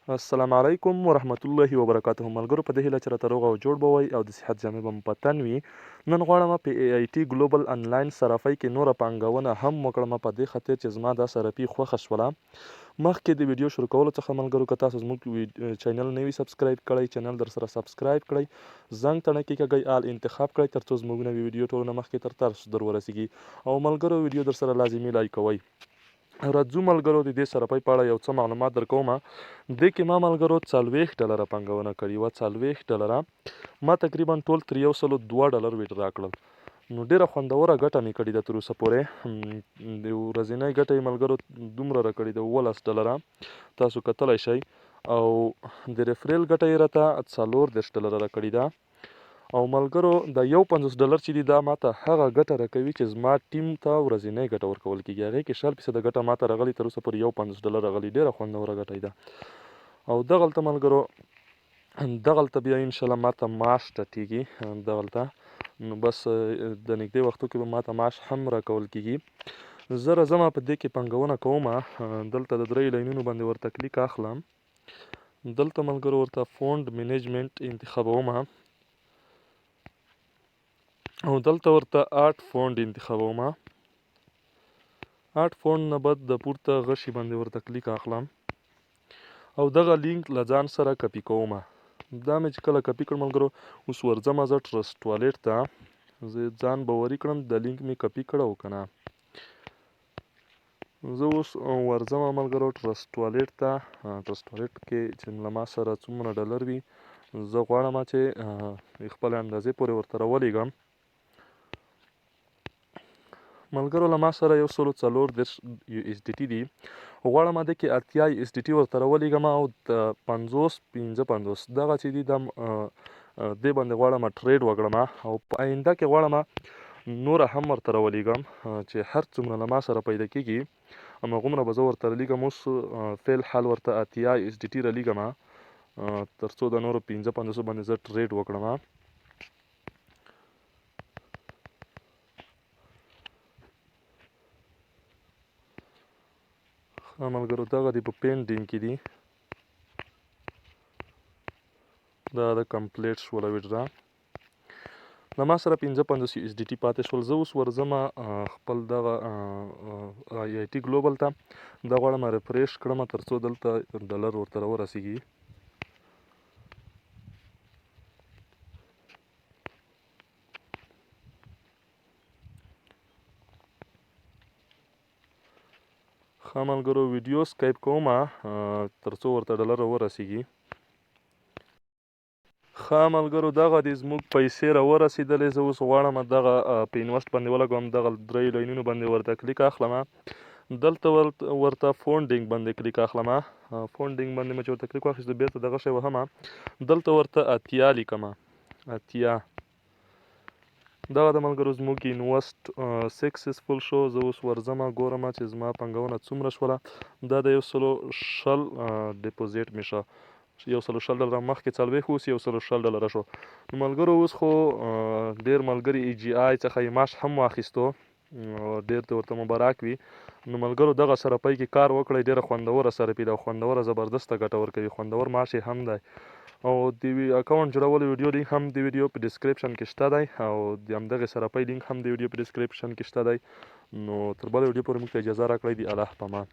السلام علیکم ورحمت الله وبرکاته ملګرو، په دې هیله چې راته روغ او جوړ به وئ او د صحت جامې به مو په تن وي. نن غواړم په ای آی ټي ګلوبل انلاین صرافۍ کې نوره پانګونه هم وکړم، په دې خاطر چې زما دا صرافي خوښه شوله. مخکې د ویډیو شروع کولو څخه ملګرو، که تاسو زموږ چینل نه وي سبسکرایب کړی، چینل در سره سبسکرایب کړئ، زنګ تڼۍ کېکاږئ، آل انتخاب کړئ، ترڅو زموږ نوې ویډیو ټولو نه مخکې تر تاسو در ورسیږي. او ملګرو، ویډیو در سره لازمي لایک کوئ. راځو ملګرو، د دې صرافۍ په اړه یو څه معلومات درکوم. دې کې ما ملګرو 40 ډالره پانګونه کړې وه. 40 ډالره ما تقریبا ټول تر 102 ډالر ویډرا کړل، نو ډېره خوندوره ګټه مې کړې ده. تر اوسه پورې د ورځنۍ ګټه یې ملګرو دومره راکړې ده، 17 ډالره، تاسو کتلی شئ. او د referral ګټه یې راته 34 ډالره راکړې ده. او ملګرو، دا 51 ډالر چې دي، دا ماته هغه ګټه راکوي چې زما ټیم ته ورځنۍ ګټه ورکول کېږي. هغې کې 20 فیصده ګټه ماته راغلي، تر اوسه پورې 51 ډالر راغلي، ډېره خوندوره ګټه ده. او دغلته ملګرو، دغلته بیا انشاءالله ماته معاش ټټېږي دغلته، نو بس د نږدې وختو کې به ماته معاش هم راکول کېږي. زه راځم، په دې کې پانګونه کوم. دلته د درېیو لاینونو باندې ورته کلیک اخلم. دلته ملګرو ورته fund management انتخابوم او دلته ورته add fund انتخابوم. add fund نه بعد د پورته غشي باندې ورته کلیک اخلم او دغه لینک له ځان سره کپي کوم. دا مې چې کله کپي کړ ملګرو، اوس ورځم زه Trust Wallet ته، زه ځان باوري کړم د لینک مې کپي کړه او که نه. زه اوس ورځم ملګرو Trust Wallet ته. Trust Wallet کې چې له ما سره څومره ډالر وي، زه غواړم چې خپلې اندازې پورې ورته راولېږم. ملګرو، له ما سره 134 یو اس ډي ټي دي. غواړم دې کې 80 یو اس ډي ټي ورته راولېږم او د 50 55 دغه چې دي، د دې باندې غواړم trade وکړم. او په آینده کې غواړم نوره هم ورته راولېږم چې هر څومره له ما سره پیدا کېږي، هماغومره به زه ورته رالیږم. اوس فعل حال ورته 80 یو اس ډي ټي رالیږم، تر څو د نورو 55 باندې زه trade وکړم. ښه ملګرو، دغه دی په pending کې دي، دا د complete شوله withdraw. له ما سره 55 یو اس ډي ټي پاتې شول. زه اوس ورځم خپل دغه ای آی ټي ګلوبل ته، دا غواړم refresh کړم تر څو دلته ډالر ورته راورسېږي. ښه ملګرو، ویډیو skip کوم تر څو ورته ډالر ورسېږي. ښه ملګرو، دغه دي زموږ پیسې راورسېدلې. زه اوس غواړم دغه په invest باندې ولګوم. دغه درېیو لاینونو باندې ورته کلیک اخلم. دلته ورته funding باندې کلیک اخلم. funding باندې مې چې ورته کلیک واخیست، بیرته دغه شی وهم. دلته ورته 80 لیکم، 80. دغه د ملګرو زموږ invest successful شو. زه اوس ورځم، ګورم چې زما پانګونه څومره شوله. دا د 120 deposit مې شو، 120 ډالره. مخکې 40، اوس 120 ډالره شو. نو ملګرو، اوس خو ډېر ملګري ای جي آی څخه یې معاش هم واخیستو، ډېر ته ورته مبارک وي. نو ملګرو، دغه صرافۍ کې کار وکړئ، ډېره خوندوره صرافي ده او خوندوره زبردسته ګټه ورکوي، خوندور معاش یې هم دی. او د اکاونټ جوړولو ویډیو لینک هم د ویډیو په description کې شته دی او د همدغې صرافۍ لینک هم د ویډیو په description کې شته دی. نو تر بلې ویډیو پورې موږ ته اجازه راکړئ، د الله په امان.